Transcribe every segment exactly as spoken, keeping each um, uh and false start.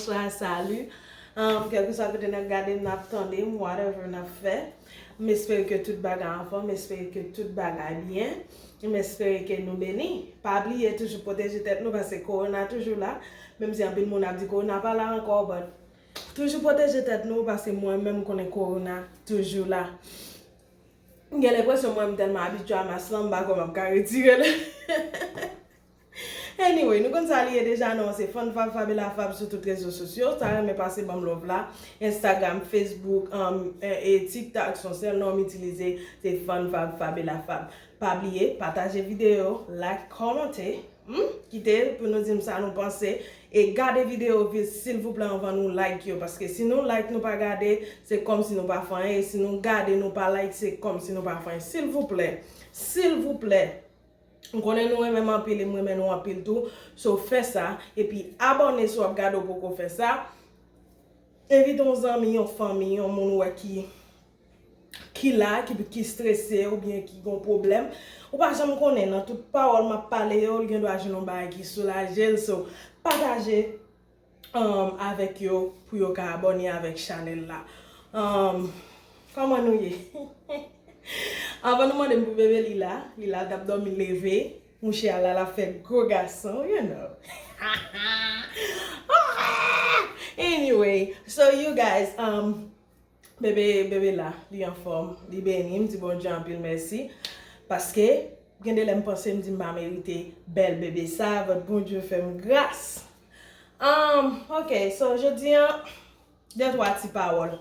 Bonswa, salut. Um, kèlkeswa kote n ap gade m, n ap tande m, whatever n ap fè. M espere ke tout bagay anfòm, m espere ke tout bagay byen. M espere ke nou beni. Pa bliye toujou pwoteje tèt nou paske korona toujou la. Menm si anpil moun ap di korona pa la ankò, but toujou pwoteje tèt nou paske mwen menm m konnen korona toujou la. M gen lenpresyon mwen m tèlman abitye a mas lan, m pa kwè m ap ka retire l. Anyway, nou konn sa li ye deja, non, se Fann Fab Fab e Lafab sou tout rezo sosyo. Sa renmen pase ban m love la. Instagram, Facebook, um, e, e TikTok, se yon sèl non m itilize, se Fann Fab Fab e Lafab. Pa bliye, pataje videyo, like, kòmante, hmm? Kite pou nou di m sa nou panse. E gade videyo, vi-, silvouplè, anvan nou like yo. Paske si nou like, nou pa gade, se kòmsi nou pa fè anyen. E si nou gade, nou pa like, se kòmsi nou pa fè anyen. Silvouplè, silvouplè. M konnen nou renmen m anpil e m renmen nou anpil tou. So, fè sa. Epi abòne si w ap gade w poko fè sa. Envite yon zanmi, yon fanmi, yon moun ou wè ki, ki la, ki, ki strese oubyen ki gon pwoblèm. Ou pa janm konnen, nan tout pawòl m ap pale yo, l gen dwa jwenn yon bagay ki soulaje l. So, pataje um, avèk yo pou yo ka abòne avèk chanèl la. Um, kòman nou ye? Anvan nou mande m pou bebe Lila, Lila t ap dòmi leve, mouche a la, l ap fè gwo gason, you know. Anyway, so you guys, um, bebe, bebe la, li anfòm, li beni, m di Bondye anpil mèsi. Paske, gen de lè m panse m di m pa merite bèl bebe sa, but Bondye fè m gras. Um, ok, so, jodi an, de twa ti pawòl.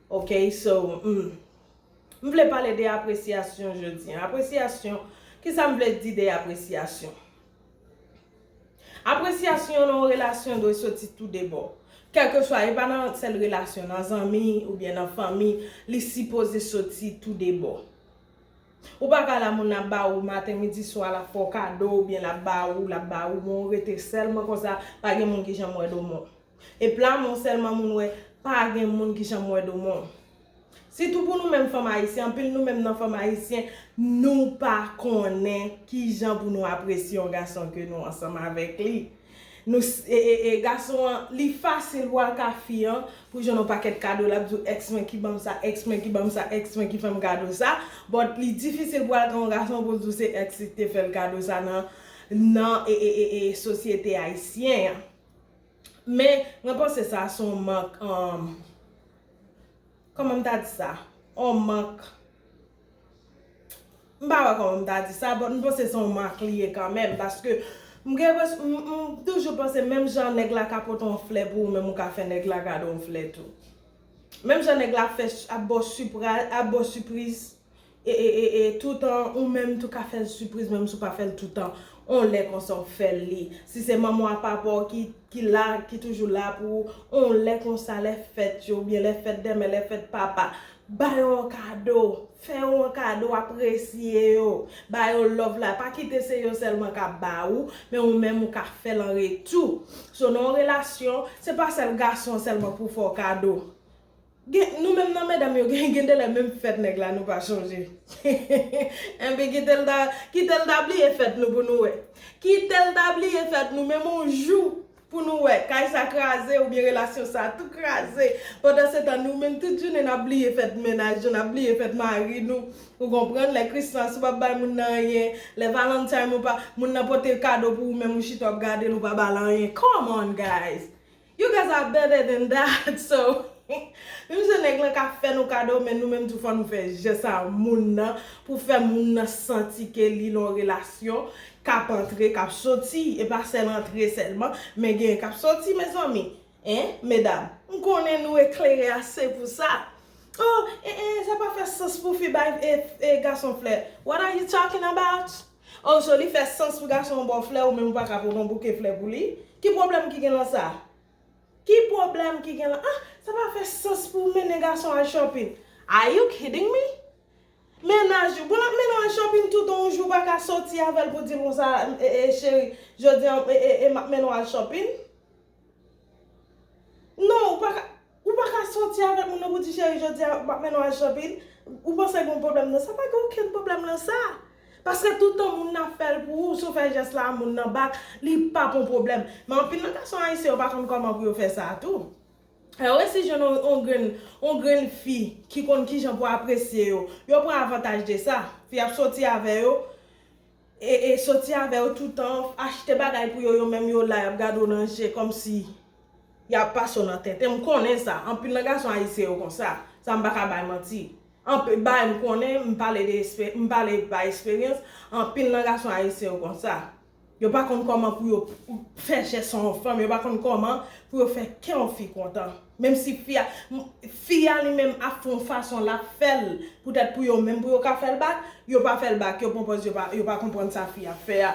Ok, so, hmm. M vle pale de apresyasyon jodi an. Apresyasyon, kisa m vle di de apresyasyon? Apresyasyon nan yon relasyon dwe soti tou de bò. Kèlkeswa, e pa nan sèl relasyon, nan zanmi oubyen nan fanmi, li sipoze soti tou de bò. Ou pa ka la, moun ap ba ou maten, midi, swa, l ap fè w kado, oubyen l ap ba ou, l ap ba ou, men w rete sèlman konsa, pa gen moun ki janm wè do men w. E pla men w sèlman moun wè, pa gen moun ki janm wè do men w. Sitou pou nou menm fanm ayisyen, anpil nou menm nan fanm ayisyen, nou pa konnen kijan pou nou apresye yon gason ke nou ansanm avèk li. Nou, e, e, e, gason an, li fasil pou al ka fi an, pou jwenn yon pakèt kado, l ap di w, "Èks mwen ki ban m sa, èks mwen ki ban m sa, èks mwen ki fè m kado sa." But li difisil pou al ka yon gason pou l di w se èks li ki te fè l kado sa nan, nan, e, e, e, e, sosyete ayisyen an. Men, mwen panse sa se yon mank, um, kòman m ta di sa? Yon mank. M pa wè kòman m ta di sa, but m panse se yon mank li ye kanmenm, paske m gen pres-, m, m toujou panse menm jan nèg la ka pote yon flè pou ou, menm ou ka fè nèg la kado yon flè tou. Menm jan nèg la fè s-, ap ba w sipra-, ap ba w sipriz, e, e, e, e, toutan ou menm tou ka fè l sipriz, menm si w pa fè l toutan. On lè konsa w fè l li. Si se manman w a papa w ki, ki la, ki toujou la pou ou, on lè konsa, lè fèt yo, oubyen lè fèt dèmen, lè fèt papa, ba yo yon kado. Fè yo yon kado, apresye yo. Ba yo love la. Pa kite se yo sèlman k ap ba ou, men ou menm ou ka fè l an retou. So, nan yon relasyon, se pa sèl gason sèlman pou fè w kado. Gen, nou menm nan medam yo, gen, gen de lè menm fèt nèg la nou pa chonje. Enben kite l ta, kite l ta bliye fèt nou pou nou wè. Kite l ta bliye fèt nou, menm yon jou pou nou wè. Kay sa kraze oubyen relasyon sa tou kraze. Pandan se tan nou menm tout jounen n ap bliye fèt mennaj nou, n ap bliye fèt mari nou. Ou konprann? Lè Christmas ou p ap bay moun nan anyen, lè Valentine ou pa, moun nan pote kado pou ou menm ou chita w ap gade l ou pa ba l anyen. Come on guys! You guys are better than that. So, menm si nèg lan ka fè nou kado, men nou menm tou fò nou fè jès a moun nan pou fè moun nan santi ke li nan yon relasyon k ap antre, k ap soti, e pa sèl antre sèlman, men genyen k ap soti, mezanmi. Hein, medam? M konnen nou eklere ase pou sa. Oh, e, e, sa pa fè sans pou fi bay, e, e, gason flè. What are you talking about? Oh, so li fè sans pou gason ba w flè, ou menm ou pa ka pote yon bouke flè pou li? Ki pwoblèm ki gen lan sa? Ki pwoblèm ki gen lan? Ah, sa pa fè sans pou w mennen gason al shopping. Are you kidding me? Mennaj ou, pou l ap mennen w al shopping toutan yon jou ou pa ka soti avè l pou di l konsa, e, e, cheri, jodi a, e, e, e, m ap mennen w al shopping? Non, ou pa ka, ou pa ka soti avèk moun nan pou di, "Cheri, jodi a, m ap mennen w al shopping." Ou panse gen yon pwoblèm nan sa? Pa gen okenn pwoblèm nan sa. Paske toutan moun nan ap fè l pou ou, si w fè jès la a, moun nan bak, li p ap yon pwoblèm. Men anpil nan gason ayisyen yo pa konn kòman pou yo fè sa a tou. Lè yo resi jwenn yon, yon grenn, yon grenn fi ki konn kijan pou apresye yo, yo pran avantaj de sa. Fi ap soti avè yo, e, e soti avè yo toutan, achte bagay pou yo, yo menm yo la, y ap gade w nan je kòmsi y ap pase w nan tenten. M konnen sa, anpil nan gason ayisyen yo konsa. Sa m pa ka bay manti. Anpil bagay m konnen, m pale de espe-, m pale pa esperyans, anpil nan gason ayisyen yo konsa. Yo pa konn kòman pou yo fè jès yon fanm, yo pa konn kòman pou yo fè kè yon fi kontan. Menm si fi a, m- fi a li menm ap fè yon fason l ap fè l, poutèt pou yo menm pou yo ka fè l bak, yo pa fè l bak, yo pran pòz yo pa, yo pa konprann sa fi a ap fè a.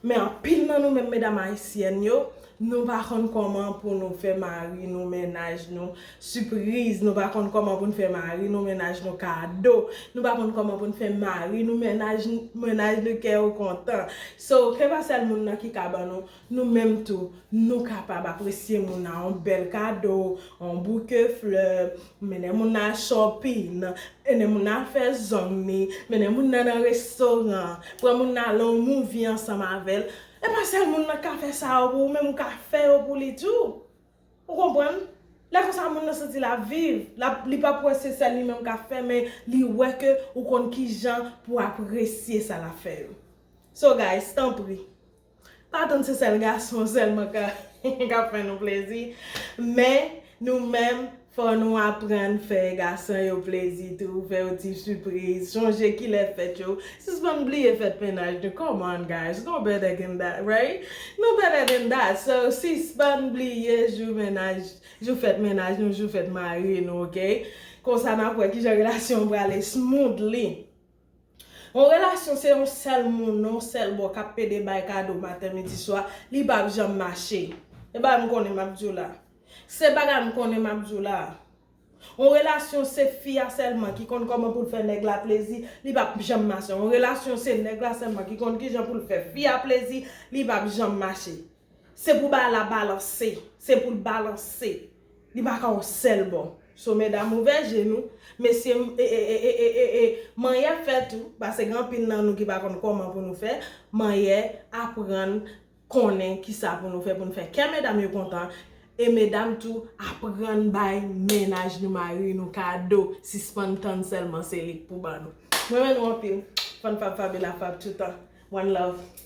Men anpil nan nou menm medam ayisyèn yo, nou pa konn kòman pou nou fè mari nou, mennaj nou sipriz, nou pa konn kòman pou n fè mari nou, mennaj nou kado, nou pa konn kòman pou n fè mari nou, mennaj, mennaj nou kè yo kontan. So, se pa sèl moun nan ki ka ban nou, nou menm tou, nou kapab apresye moun nan yon bèl kado, yon bouke flè, mennen moun nan al shopping, mennen moun nan al fè zong li, mennen moun nan nan restoran, pran moun nan al yon movie ansanm avè l. E pa sèl moun nan ka fè sa yo pou ou, menm ou ka fè yo pou li tou. Ou konprann? Lè konsa moun nan santi l ap viv, l ap, li p ap wè se sèl li menm k ap fè, men li wè ke ou konn kijan pou apresye sa l ap fè yo. So guys, tanpri, pa tann se sèl gason sèlman ka, k ap fè nou plezi, men nou menm, fò nou aprann fè gason yo plezi tou, fè yo ti sipriz, sonje kilè fèt yo, sispann bliye fèt mennaj nou, come on guys, no better than that, right? No better than that, so sispann bliye jou mennaj, jou fèt mennaj nou, jou fèt mari nou, oke? Konsa n ap wè kijan relasyon an prale smoothly. Yon relasyon se yon sèl moun, yon sèl bò k ap pede bay kado maten, midi, swa, li p ap janm mache. E bagay m konnen m ap di w la. Se bagay m konnen m ap di w la. Yon relasyon se fi a sèlman ki konn kòman pou l fè nèg la plezi, li p ap janm mache. Yon relasyon se nèg la sèlman ki konn kijan pou l fè fi a plezi, li p ap janm mache. Se pou bagay la balanse. Se pou l balanse. Li pa ka yon sèl bò. So, medam, ouvè je nou. Mesye, e, e, e, e, e, e, e, manyè fè tou, paske gen anpil nan nou ki pa konn kòman pou nou fè. Manyè, aprann, konnen kisa pou nou fè, pou nou fè kè medam yo kontan. E medam tou, aprann bay mennaj nou, mari nou kado. Sispann tann sèlman se li k pou ban nou. Mwen renmen nou anpil. Fann Fab, Fabiola Fab toutan. One love.